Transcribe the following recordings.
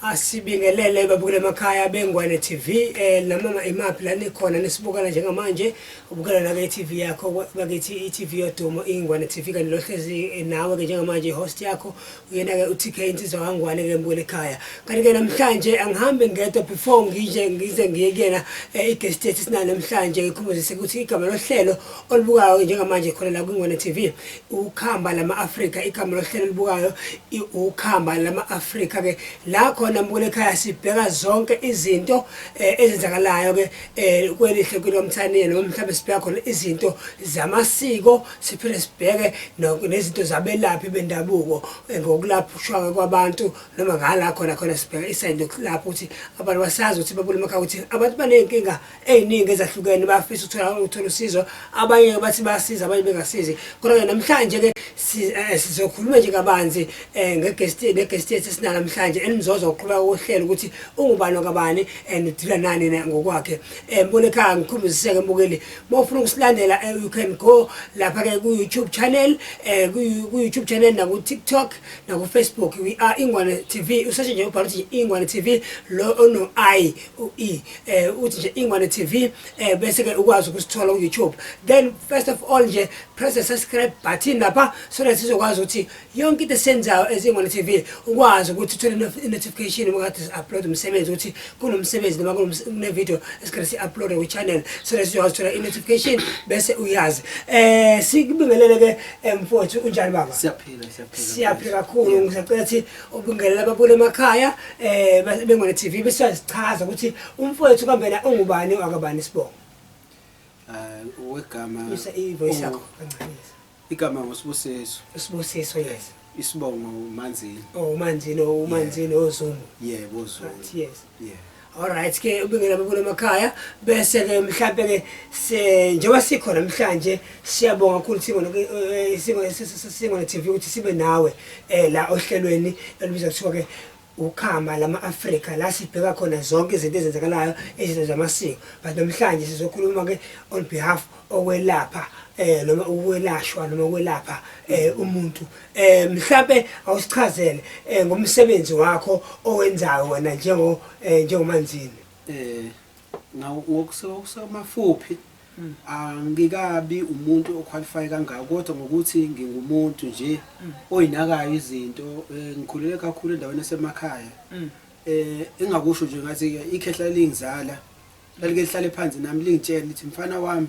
Asibingelele babukele emakhaya beNgwane TV namama imaphi la nikhona nisibukela njengamanje ubukela na ke TV yakho bakithi i-TV yodumo iNgwane TV kanti lohlezi nawe ke njengamanje i-host yakho uyena ke uTK insizwa kaNgwane ke mbukele ekhaya. Kanti ke namhlanje angihambi ngedwa, before ngije ngize ngiye kuyena i-guest yethu sinayo namhlanje, ngikhumbuzise ukuthi igama lohlelo olubukayo njengamanje khona la kwiNgwane TV ukhamba lama-Afrika. Igama lohlelo olubukayo ukhamba lama-Afrika ke, la khona mbukele ekhaya sibheka zonke izinto ezenzakalayo ke kwelihle kwilomthaniya, noma mhlawumbe sibheka khona izinto zamasiko, siphinde sibheke nezinto zabelaphi bendabuko ngokulaphishwa kwabantu, noma ngala khona khona sibheka i-side lokulapha ukuthi abantu basazi ukuthi babule emakhaya ukuthi abantu baney'nkinga ey'ningi ezahlukene, bayafisa ukuthola usizo. Abanye bathi bayasiza, abanye bengasizi. Kodwa-ke namhlanje-ke sizokhuluma nje kabanzi nge-guest, ne-guest yethu esinayo namhlanje enizozwa ukuqhubeka kohlelo ukuthi ungubani wakabani and udila nani ngokwakhe. Mbona ekhaya, ngikhumbuziseke mbukeli, uma ufuna ukusilandela you can go lapha-ke ku-YouTube channel, ku-YouTube channel naku-TikTok naku-Facebook, we are Ingwane TV. Useshe nje ubhala ukuthi Ingwane TV, lo ono I u E, uthi nje Ingwane TV, bese ke ukwazi ukusithola ku YouTube. Then first of all nje press the subscribe button lapha so that sizokwazi ukuthi yonke into esiyenzayo eZingwane TV ukwazi ukuthi uthole i-notification uma kade upload umsebenzi, ukuthi kunomsebenzi noma kune video esikade si-upload ku-channel, so that sizokwazi ukuthola i-notification bese uyazi. Sikubingelele ke mfowethu, unjani baba? Siyaphila, siyaphila. Siyaphila kakhulu. Ngisacela ukuthi ubingelele ababukeli emakhaya beNgwane TV, bese uyazichaza ukuthi umfowethu kambena ungubani, wakabani isibongo. Wegama Isa i-voice yakho kancane. Igama nguSibusiso. Usibusiso, yes. Isibongo Manzini. Oh, uManzini, oh, uManzini oZungu. Yebo, Zungu. Right, yes. Yeah. Alright ke, ubingela ababukeli emakhaya, bese ke mhlambe ke se njengoba sikhona namhlanje siyabonga kakhulu Singone TV ukuthi sibe nawe la ohlelweni elibizwa kuthiwa ke ukhamba lama-Afrika, la sibheka khona zonke izinto ezenzakalayo, izinto zamasiko. But namhlanje sizokhuluma ke on behalf okwelapha noma ukwelashwa noma ukwelapha umuntu. Mhlambe awusichazele ngomsebenzi wakho owenzayo wena njengoManzini. Ngokusemafuphi, angikabi umuntu o-qualify kangako, kodwa ngokuthi ngingumuntu nje oyinakayo izinto, ngikhulele kakhulu endaweni esemakhaya. Engakusho nje ngathi ke ikhehla lingizala lalike lihlale phansi nami lingitshela lithi, "Mfana wami,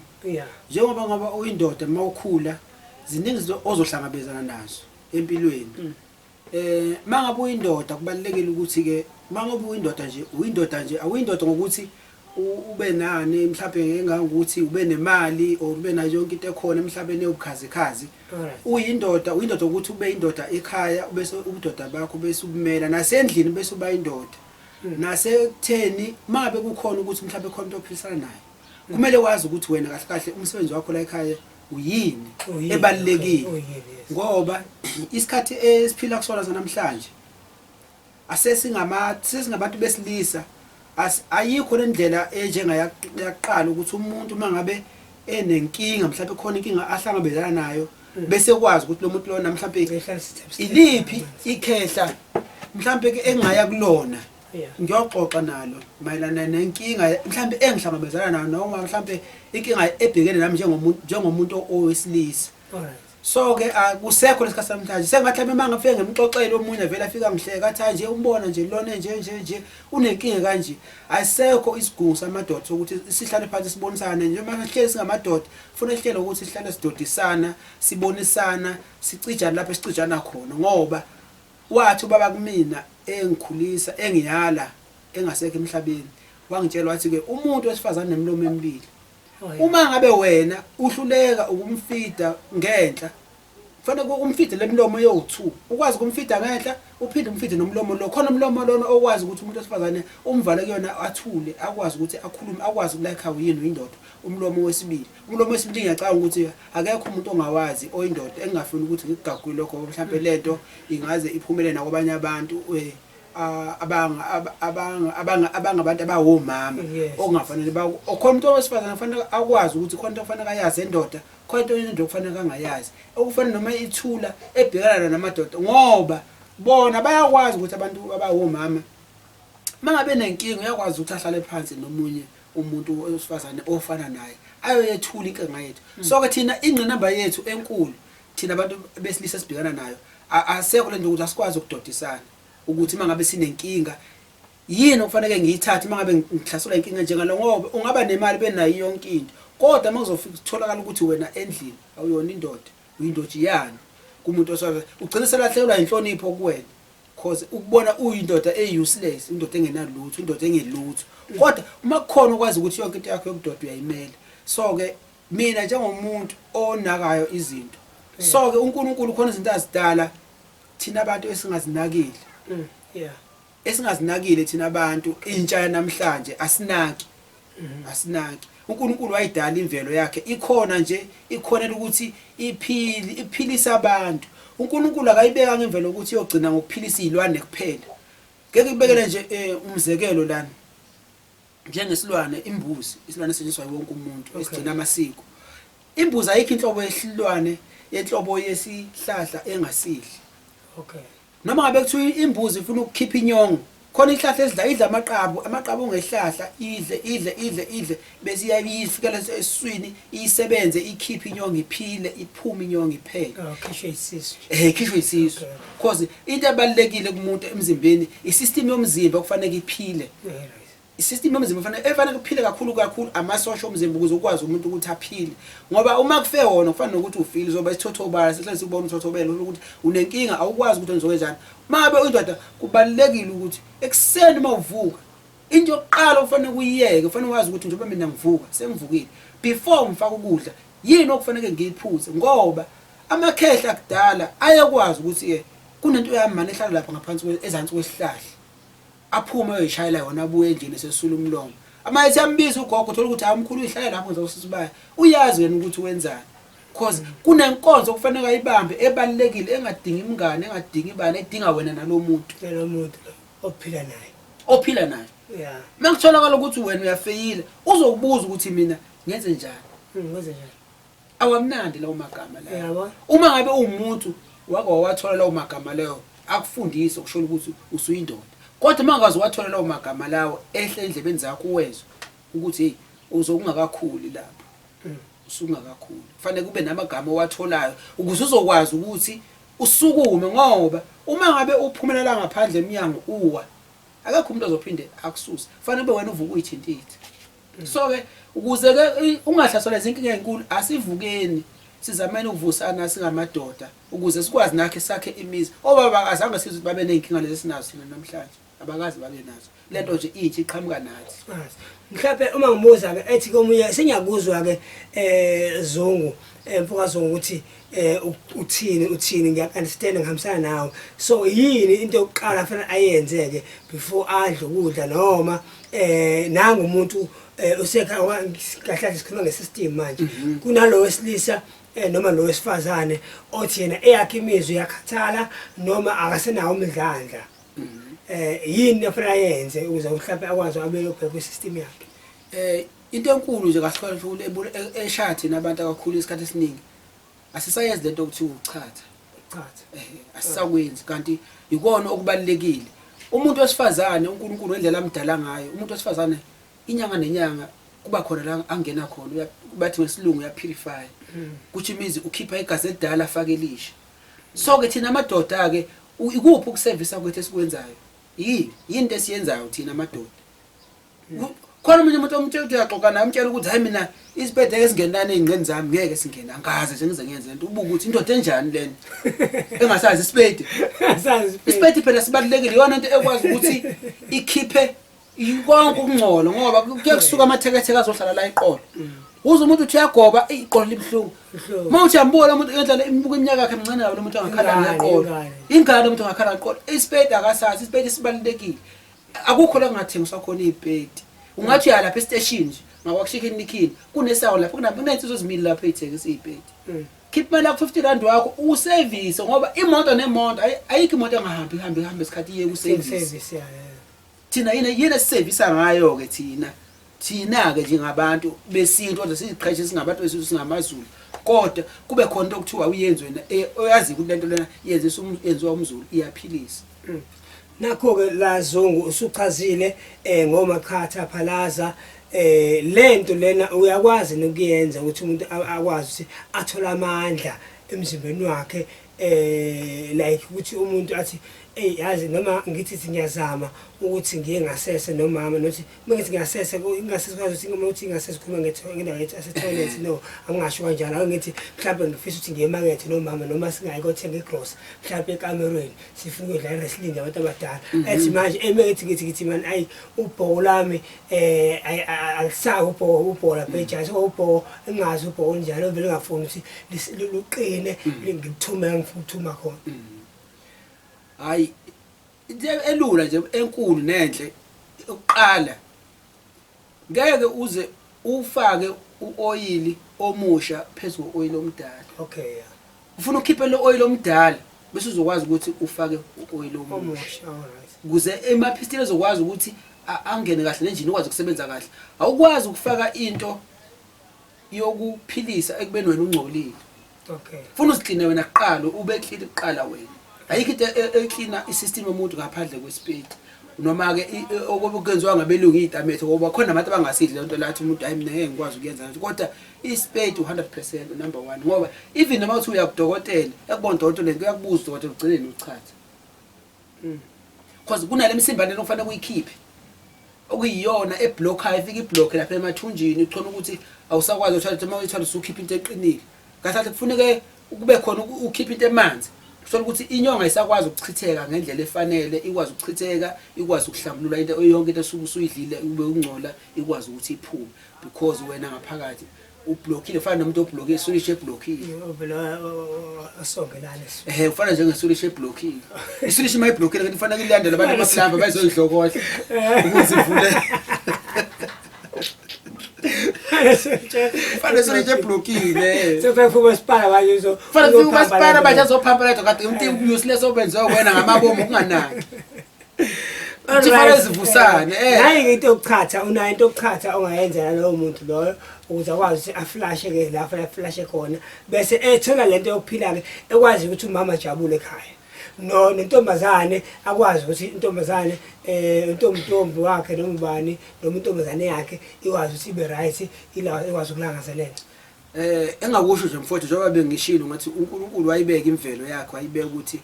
njengoba ngoba uyindoda, mawukhula ziningi izinto ozohlangabezana nazo empilweni. Mangabe uyindoda kubalekile ukuthi ke mangabe uyindoda nje, uyindoda nje, awuyindoda ngokuthi ube nani mhlawumbe engangokuthi ube nemali or ube nayo yonke into ekhona emhlabeni ewubukhazikhazi. Uyindoda, uyindoda ukuthi ube indoda ekhaya, bese ubudoda bakho bese ubumela nasendlini, bese uba indoda nasekutheni mangabe kukhona ukuthi mhlawumbe khona into ophilisana nayo, kumele wazi ukuthi wena kahle kahle umsebenzi wakho la ekhaya uyini." Uyini, Ebalulekile. Okay, uyini, yes. Ngoba isikhathi esiphila kusona sanamhlanje asesingama sesingabantu besilisa, ayikho lendlela enjengayaqala ukuthi umuntu mangabe enenkinga, mhlawumbe khona inkinga ahlangabezana nayo, bese kwazi ukuthi lo muntu lona mhlawumbe Ngihlala sithe- iliphi ikhehla mhlawumbe ke engaya kulona ngiyoxoxa nalo mayelana nenkinga mhlawumbe engihlangabezana nayo, noma mhlawumbe inkinga ebhekene nami njengomuntu owesilisa. So ke akusekho lesikhathi namhlanje, sengathi mhlawumbe uma ngifike ngimxoxele omunye vele afika ngihleka athi, "Hayi nje, umbona nje lona nje nje nje unenkinga kanje." Ayisekho isigungu samadoda sokuthi sihlale phansi sibonisane. Njengoba sihleli singamadoda, funa sihlele ukuthi sihlale sidodisana, sibonisana, sicijane lapho esicijana khona, ngoba wathi ubaba kumina engikhulisa, engiyala, engasekho emhlabeni, wangitshela wathi ke umuntu wesifazane nemilomo emibili. Uma ngabe wena uhluleka ukumfida ngenhla, kufanele umfide lemilomo yowu2, ukwazi ukumfida ngenhla, uphinde umfide nomlomo lo khona, umlomo lona okwazi ukuthi umuntu wesifazane umvale kuyona, athule, akwazi ukuthi akhulume, akwazi ukulike uyini, uyindoda. Umlomo wesibili, umlomo wesibili, ngiyacabanga ukuthi akekho umuntu ongawazi oyindoda, engingafuni ukuthi ngikugagule lokho ngoba mhlawumbe lento ingaze iphumele nakwabanye abantu abangabantu abawomama okungafanele okhona. Umuntu wesifazane kufanele akwazi ukuthi khona into okufanele ayazi endoda, khona into indoda okufanele angayazi, okufanele noma ithula ebhekana namadoda, ngoba bona bayakwazi ukuthi abantu abawomama Mangabe nenkinga uyakwazi ukuthi ahlale phansi nomunye umuntu wesifazane ofana naye ayoyethula inkinga yethu. So ke thina ingqinamba yethu enkulu thina abantu besilisa sibhekana nayo asekho lento ukuthi asikwazi ukudodisana ukuthi mangabe sinenkinga yini okufanele ngiyithathe mangabe ngihlaselwa inkinga njengalo, ngoba ungaba nemali benayo yonke into, kodwa makuzofika kutholakala ukuthi wena endlini awuyona indoda, uyindojiyana kumuntu oswazi, ugcina selahlekelwa inhlonipho kuwena, cause ukubona uyindoda e-useless, indoda engenalutho, indoda engelutho. Kodwa uma kukhona ukwazi ukuthi yonke into yakho yobudoda uyayimela. So-ke mina njengomuntu onakayo izinto, so-ke uNkulunkulu khona izinto azidala thina abantu esingazinakile, esingazinakile thina abantu, intsha yanamhlanje asinaki, asinaki. uNkulunkulu wayidala imvelo yakhe ikhona nje, ikhonela ukuthi iphile, iphilisa abantu. uNkulunkulu akayibekanga imvelo ukuthi iyogcina ngokuphilisa izilwane kuphela. Ngeke kubekele nje umzekelo lana njengesilwane imbuzi, isilwane esetshenziswa wonke umuntu esigcina amasiko. Imbuzi ayikho inhlobo yesilwane yenhlobo yesihlahla engasidli. Noma ngabe kuthiwa imbuzi ifuna ukukhipha inyongo, khona ihlahla esidla, idla amaqabu, amaqabu ngehlahla, idle, idle, idle, idle, bese iyayifikela esiswini, iyisebenze, ikhiphe inyongo, iphile, iphume inyongo iphele. Oh, khishwe isisu. Khishwe isisu. Because into ebalulekile kumuntu emzimbeni, isystem yomzimba okufanele iphile. Isystem yomzimba kufanele efanele kuphile kakhulu kakhulu amasosha omzimba ukuze ukwazi umuntu ukuthi aphile. Ngoba uma kufe wona kufana nokuthi ufile, uzoba isithothobala, sihlale sikubona uthothobela ukuthi unenkinga, awukwazi ukuthi wenze kanjani. Uma ngabe uyindoda kubalulekile ukuthi ekuseni uma uvuka into yokuqala ofanele uyiyeke, ufanele wazi ukuthi njengoba mina ngivuka sengivukile, before ngifaka ukudla yini okufanele ngiyiphuze, ngoba amakhehla kudala ayekwazi ukuthi ke kunento yami manje ehlala lapha ngaphansi ezansi kwesihlahla, aphume ayoyishayela yona, abuye endlini esesula umlomo. Ama ethi ambiza ugogo, uthola ukuthi awumkhulu uyihlala lapho nje usisibaya, uyazi wena ukuthi wenzani, cause kunenkonzo okufanele ayibambe ebalulekile, engadingi imngane, engadingi ibani, edinga wena nalomuntu, nalomuntu ophila naye, ophila naye. Makutholakala ukuthi wena uyafeyila, uzokubuza ukuthi mina ngenze njani, ngenze njani. Awamnandi lawo magama lawo. Uma ngabe uwumuntu wake wawathola lawo magama lawo, akufundise ukusho ukuthi usuyindoda. Kodwa uma ungaze wathola lawo magama lawo ehle endlebeni zakho uwezwe ukuthi hey, uzokungakakhuli lapho, usungakakhuli. Kufanele kube namagama owatholayo ukuze uzokwazi ukuthi usukume, ngoba uma ngabe uphumelela ngaphandle eminyango uwa, akekho umuntu ozophinde akususe. Kufanele ube wena uvuka uyithintithe. So ke ukuze ke ungahlaselwa izinkinga ezinkulu, asivukeni sizameni ukuvusana singamadoda ukuze sikwazi nakhe sakhe imizi. Obaba azange sizwe ukuthi babe nezinkinga lezi esinazo thina namhlanje, abakaze babe nazo. Lento nje intsha iqhamuka nathi. Mhlawumbe uma ngibuza ke ethi komunye sengiyakuzwa ke Zungu, mfoka Zungu ukuthi uthini, uthini, ngiya understand, ngihambisana nawe. So yini into yokuqala kufanele ayenze ke before adle ukudla, noma nanga umuntu usekha kahle kahle sikhuluma ngesystem manje, kunalo wesilisa noma lo wesifazane othi yena eyakhe imizwa iyakhathala noma akasenawo umdlandla, yini afanele ayenze ukuze mhlawumbe akwazi abe yobheka kwisystem yakhe? Into enkulu nje kahle kahle eshaya thina abantu akakhulu isikhathi esiningi, asisayenzi lento okuthiwa ukuchatha. Uchatha. Asisakwenzi, kanti ikona okubalulekile. Umuntu wesifazane uNkulunkulu ngendlela amdala ngayo, umuntu wesifazane inyanga nenyanga kuba khona la angena khona, bathi ngesilungu uyapurify, kuthi imizi ukhipha igazi elidala afake elisha. So ke thina amadoda ke ikuphi ukusevisa kwethu esikwenzayo? Yini into esiyenzayo thina amadoda? Khona omunye umuntu omtshela ukuthi uyaxoxa naye, umtshela ukuthi hayi mina isipede esingenani ey'ngqeni zami ngeke singene, angaze nje ngize ngiyenze lento. Ubuke ukuthi indoda enjani lena engasazi isipede. Isipede phela sibalulekile, iyona into ekwazi ukuthi ikhiphe konke ukungcola, ngoba kuye kusuka amatheketheke azohlala la eqolo. Uze umuntu uthi uyagoba, iqolo libuhlungu. Uma uthi uyambuka umuntu ngendlela imibuka iminyaka yakhe emncane kabi, lo muntu angakhala ngeqolo. Ingane umuntu angakhala ngeqolo. Isipede akasazi, isipede sibalulekile. Akukho la kungathengiswa khona iy'pedi. Ungathi uya lapha esiteshini nje, ngakwakushikini nikhini, kunesawo lapho, kuney'nsizwa ezimile lapho ey'thengisa iy'pedi. Khipha imali yakho 50 rand wakho usevise, ngoba imoto nemoto ayikho imoto engahambi ihambe ihambe isikhathi iye ku-service. Thina yini yini esisevisa ngayo ke thina? Thina ke njengabantu besintu kodwa siziqheshe singabantu besintu singamaZulu. Kodwa kube khona into okuthiwa uyenze wena oyazi ukuthi lento lena yenziwa umZulu iyaphilisa. Nakho-ke la Zungu usuchazile ngomaqhatha phalaza lento lena uyakwazi nokuyenza ukuthi umuntu akwazi ukuthi athole amandla emzimbeni wakhe, like ukuthi umuntu athi, "Ey, yazi, noma ngithi ngiyazama ukuthi ngiye ngasese nomama, nothi uma ngithi ngasese, ingasese kwazi ukuthi uma uthi ngasese khuluma ngendawo yethu ase-toilet." No, angingasho kanjalo. Ake ngithi mhlawumbe ngifisa ukuthi ngiye emakethe nomama, noma singayi kothenga igrosa mhlawumbe ekamerweni, sifuna ukuyodlala wrestling abantu abadala. Ethi manje eme ngithi mani, ayi, ubhoko lami alisayi ubhoko, ubhoko lapha ejazi, ubhoko engazi ubhoko njalo vele ngafuni ukuthi luqine, ngithume ngifuna ukuthuma khona. Hayi, into elula nje enkulu nenhle ukuqala, ngeke uze ufake uoyili omusha phezu ko-oyili omdala. Ufuna ukhiphe lo oil omdala bese uzokwazi ukuthi ufake uoyili omusha. Omusha, alright. Ukuze emaphistini ezokwazi ukuthi angene kahle nenjini ikwazi ukusebenza kahle. Awukwazi ukufaka into yokuphilisa ekubeni wena ungcolile. Funa uzikline wena kuqala, ube clean kuqala wena. Ayikho into eklina isystem yomuntu ngaphandle kwesipedi, noma ke okwenziwa ngabelungu iy'tametho, ngoba khona abantu abangasidli lento lathi umuntu, "Hayi, mina ngeke ngikwazi ukuyenza lento." Kodwa isipedi 100% number one, ngoba even noma uthi uya kudokotela, ekubona udokotela kuyakubuza udokotela, ugcineni uchatha, because kunale misimba lena okufanele uyikhiphe, okuyiyona eblockayo, ifike iblocke lapha emathunjini, uthole ukuthi awusakwazi uthola uma uyithola usukhipha into eqinile. Kahle kahle kufuneke kube khona ukhipha into emanzi, uthola ukuthi inyongo ayisakwazi ukuchitheka ngendlela efanele, ikwazi ukuchitheka, ikwazi ukuhlambulula into yonke, into esuke usuyidlile ube ungcola, ikwazi ukuthi iphume, because wena ngaphakathi ublockile. Ufana nomuntu oblockile, isulishi eblockile. Vele asongelane. Ehe, ufana njengesulishi eblockile. Isulishi uma iblockile kanti kufanele ilandele abantu abasilamba bazoyidlokodla ukuze ivule. Ufana nesulishi eblockile. Sekufika umasipala manje uzo Fanele kufike umasipala manje azophampa letho kade umuntu useless obenziwa wena ngamabomu ukunganaki. Uthi fanele zivusane. Nayi into yokuchatha, unayo into yokuchatha ongayenzela lowo muntu loyo ukuze akwazi ukuthi aflashe ke la afanele aflashe khona, bese ethola lento yokuphila ke, ekwazi ukuthi umama ajabule ekhaya. No nentombazane akwazi ukuthi intombazane intombi wakhe noma ubani noma intombazane yakhe ikwazi ukuthi ibe right, ila ikwazi ukulangazelela. Engakusho nje mfowethu, njengoba bengishilo ngathi uNkulunkulu wayibeka imvelo yakhe, wayibeka ukuthi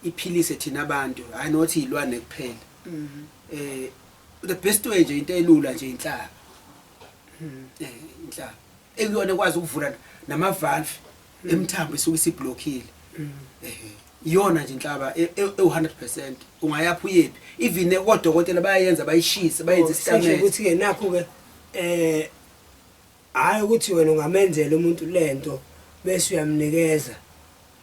iphilise thina abantu, hayi nothi izilwane kuphela. The best way nje, into elula nje, inhlaba. Inhlaba ekuyona ekwazi ukuvula nama valve emthambo isuke isiblockile. Iyona nje inhlaba ewu 100%, ungayapha uyephi, even kodokotela bayayenza, bayishise, bayenze Sisho istamela. Ukuthi ke nakho ke hayi ukuthi wena ungamenzela umuntu lento bese uyamnikeza,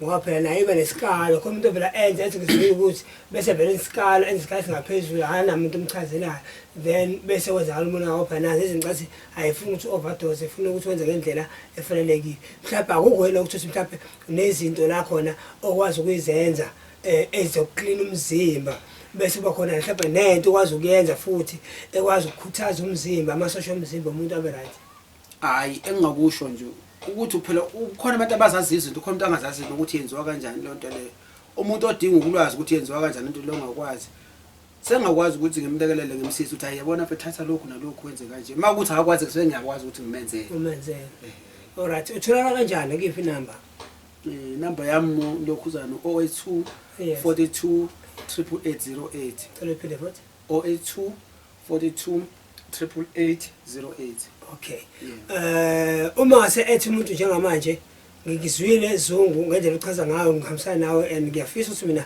ngoba phela naye iba nesikalo khona. Umuntu vela enze ethi ngizwile ukuthi bese vele isikalo enze isikalo singaphezulu, akanamuntu omchazelayo, then bese kwenzakala umonakalo. Phela nazo izinto ayifuni ukuthi overdose, ifuna ukuthi wenze ngendlela efanelekile. Mhlawumbe akukho ukuthi mhlawumbe nezinto la khona okwazi ukuyizenza ezokuklina umzimba, bese kuba khona mhlawumbe nento okwazi ukuyenza futhi ekwazi ukukhuthaza umzimba, amasosha omzimba umuntu abe right. Hayi, engingakusho nje ukuthi phela ukhona abantu abazazi izinto, khona umuntu angazazi ukuthi yenziwa kanjani leyo nto leyo. Umuntu odinga ukulwazi ukuthi yenziwa kanjani into leyo, ongakwazi, sengakwazi ukuthi ngimlekelele, ngimsize ukuthi, "Hayi, yabona mfethu, thatha lokhu nalokhu wenze kanje." Uma kuthi akakwazi, sengiyakwazi ukuthi ngimenzele. Umenzele. Alright, utholakala kanjani, kuyiphi inamba? Inamba yami lokhuzana 082 42 88808. Cela uphinde futhi. 082 42 88808. Okay. Uma ngase ethi umuntu njengamanje, "Ngikizwile Zungu ngendlela ochaza ngayo, ngihambisana nawe and ngiyafisa ukuthi mina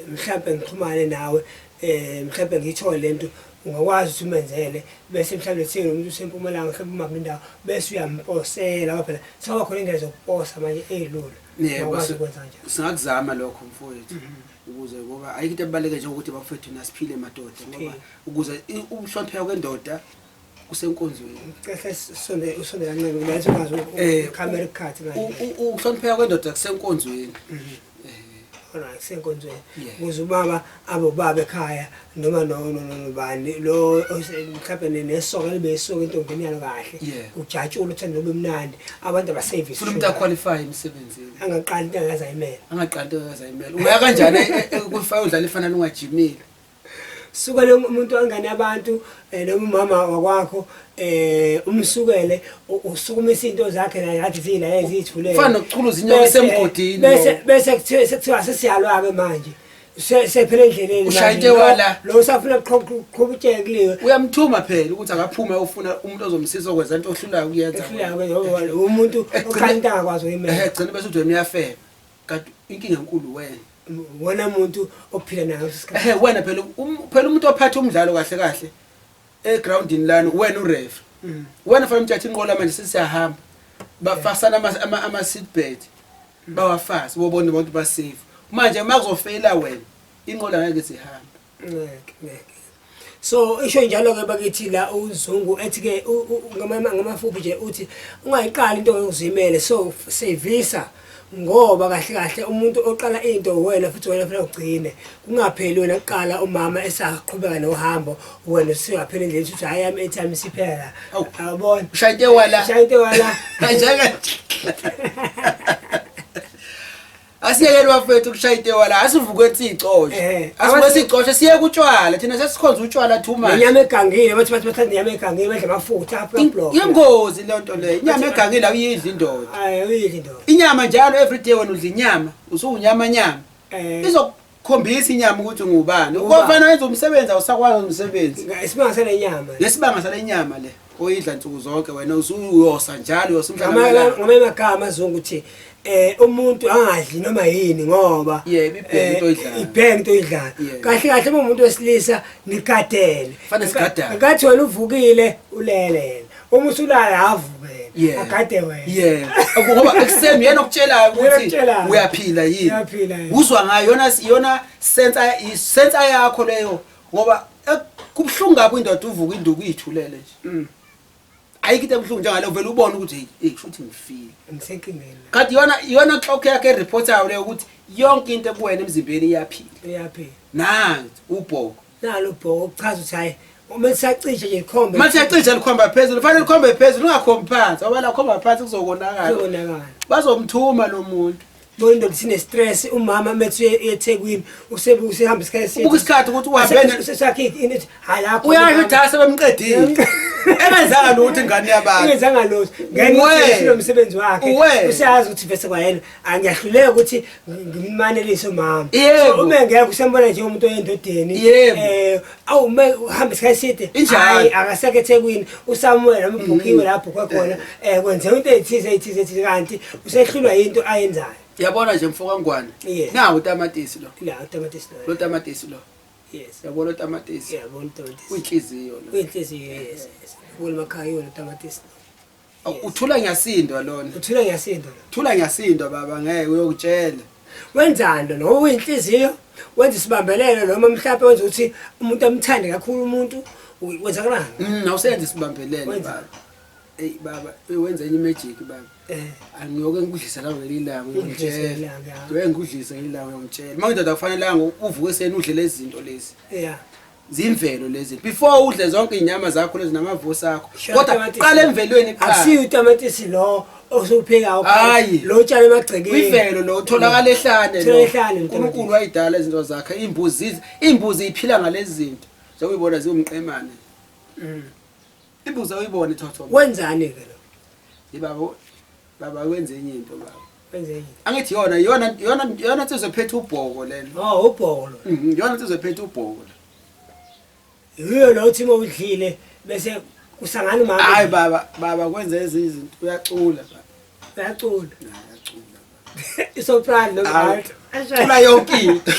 mhlambe ngixhumane nawe, mhlambe ngiyithole lento," ungakwazi ukuthi umenzele, bese mhlambe thina umuntu usempumalanga, mhlambe uma indawo, bese uyamposela, ngoba phela sekuba khona indlela zokuposa manje ey'lula? Yebo. Ungakwazi ukwenza kanjani? Singakuzama lokho mfowethu, ukuze, ngoba ayikho into ebaluleke njengokuthi bafethu nasiphile madoda, ngoba Siphile. ukuze ukuhlonipheka kwendoda kusenkonzweni. Kahle, sonde, usonde kancane kula ukwazi ikhamera ikukhathi manje. Ukuhlonipheka kwendoda kusenkonzweni. Alright, kusenkonzweni. Yeah. Ukuze ubaba abe ubaba ekhaya noma no no no nobani lo mhlawumbe nesoka libe isoka entombini yalo kahle. Yeah. Kujatshulwe uthando lube mnandi. Abantu abaservice. Funa umuntu aqualify emsebenzini. Angaqali into angaze ayimele. Angaqali into angaze ayimele. Uya kanjani kufaka udlala ifanele ungajimile? Suka lo muntu angane abantu noma umama wakwakho umsukele usukumisa into zakhe naye ngathi zila ezithulele. Fana nokuchuluza inyoka esemgodini. Bese kuthiwa sekuthiwa sesiyalwa ke manje. Sephela endleleni. Ushaya into ewala. Lo usafuna ukuqhuba utshekliwe. Uyamthuma phela ukuthi akaphume ufuna umuntu ozomsiza okwenza into ohlulayo ukuyenza. Ohlulayo umuntu oqala into angakwazi uyimela. Gcina bese uthi wena uyafeba. Kanti inkinga enkulu wena. Wena muntu ophila naye leso sikhathi. Wena phela phela umuntu ophatha umdlalo kahle kahle egroundini lana wena uref. Wena fanele umthathe inqola manje sesiyahamba. Bafasana ama seat belt. Bawafase bobona abantu ba safe. Manje makuzofeyila wena inqola ngeke sihambe. Ngeke ngeke. So isho njalo ke bakithi la uZungu ethi ke ngamafuphi nje uthi ungayiqali into ngokuzimele, so sevisa ngoba kahle kahle umuntu oqala into wena futhi wena fanele ugcine kungapheli wena kuqala umama esaqhubeka nohambo wena usuyaphela endleleni uthi hayi yami airtime isiphela. Awu. Awubona Ushaya into ewala. Ushaya into ewala. Kanjalo. Asiyekele bafethu ukushaya into ewala, asivuke sicoshe. Asivuke sicoshe siye kutshwala, thina sesikhonza utshwala too much. Inyama egangile bathi bathi bathanda inyama egangile badla amafutha apha block. Ingozi le nto leyo. Inyama egangile awuyidli indoda. Hayi awuyidli indoda. Inyama njalo every day wena udla inyama, usuwunyama nyama. Izokukhombisa inyama ukuthi ungubani. Ukufana wenza umsebenzi awusakwazi umsebenzi. Isibanga sale nyama. Lesibanga sale nyama le oyidla nsuku zonke wena usuyosa njalo uyosa umhlaba. Ngamanye amagama Zungu uthi umuntu angadli noma yini ngoba yebo ibheke into oyidlayo. Ibheke into oyidlayo. Kahle kahle uma umuntu wesilisa nigadele. Fanele sigadane. Ngathi wena uvukile ulele. Uma usulala avuke. Agade wena. Yeah. Ngoba ekuseni yena okutshelayo ukuthi uyaphila yini. Uzwa ngayo yona yona sense yakho leyo ngoba kubuhlungu kabi indoda uvuka induku ithulele nje. Ayikho into ebuhlungu njengale uvela ubone ukuthi hey kusho ukuthi ngifile. Ngisenkingeni. Kanti yona clock yakhe ereportayo leyo ukuthi yonke into ekuwena emzimbeni iyaphila. Iyaphila. Nanti ubhoko. Nalo ubhoko kuchaza ukuthi hayi uma siyacisha nje likhombe. Uma siyacisha likhomba phezulu, fanele likhombe phezulu ungakhombi phansi. Ngoba la khomba phansi kuzokonakala. Kuzokonakala. Bazomthuma lo muntu. Bona indoda sine stress umama methu eThekwini usehamba isikhathi eside. Ubuka isikhathi ukuthi uhambe sakhe into hayi lapho. Uyasho ukuthi ha sebemqedile. Engenzanga lutho ingane yabantu. Engenzanga lutho. Ngeke umsebenzi wakhe. Usazi ukuthi bese kwayena angiyahluleka ukuthi ngimanelise umama. So uma ngeke usembona nje umuntu oyendodeni awu uma uhamba isikhathi eside hayi akasekho eThekwini uSamuel umbhukhiwe lapho kwakhona kwenzeka into ethize ethize ethize kanti usehlulwa into ayenzayo. Yabona nje mfo kaNgwane. Nawu utamatisi lo. La utamatisi lo. Lo tamatisi lo. Yes. Yabona utamatisi. Yabona utamatisi. Uyinhliziyo lo. Uyinhliziyo yes. Ubona emakhaya yona utamatisi. Uthula ngiyasindwa lona. Uthula ngiyasindwa. Uthula ngiyasindwa baba ngeke uyokutshela. Wenzani lo? Uyinhliziyo, wenza isibambelelo noma mhlawumbe wenza ukuthi umuntu amthande kakhulu umuntu wenza kanjani? Awusenze isibambelelo baba. Ey baba, wenza enye magic baba. Angiyoke ngikudlise la ngelilanga ngiyokutshela. Ngiyoke ngikudlise ngelilanga ngiyokutshela. Manje indoda kufanele uvuke seni udle lezi zinto lezi. Yeah. Zimvelo lezi. Before udle zonke inyama zakho lezi namavosi akho. Kodwa qala emvelweni qala. Akusiyo utamatisi lo osuphekayo. Hayi. Lo tshala emagcekeni. Imvelo lo utholakala ehlane lo. uNkulunkulu wayidala izinto zakhe. Imbuzi iphila ngalezi zinto. Njengoba ziwumqemane. Imbuzi uyibone thotho. Wenzani ke lo? Ibaba baba wenze enye into baba. Wenze enye. Angithi yona insizwe ephethe ubhoko lena. Oh ubhoko lo. Yona insizwe ephethe ubhoko. Yiyo lo uthi mawudlile bese kusangana umama. Hayi baba kwenza ezinye izinto uyacula baba. Uyacula. Uyacula. Isoprano lo alto. Cula yonke into.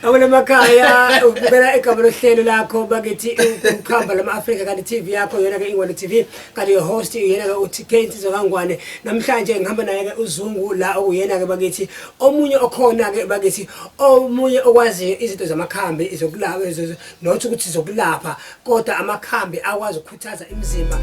Awule makhaya ubukela igama lohlelo lakho bakithi ukuhamba lama-Afrika kanti TV yakho yona ke Ingwane TV kanti your host yena ke uTK Insizwa kaNgwane. Namhlanje ngihamba naye ke uZungu la okuyena ke bakithi omunye okhona ke bakithi omunye okwaziyo izinto zamakhambi izokulapha not ukuthi zokulapha kodwa amakhambi akwazi ukukhuthaza imizimba.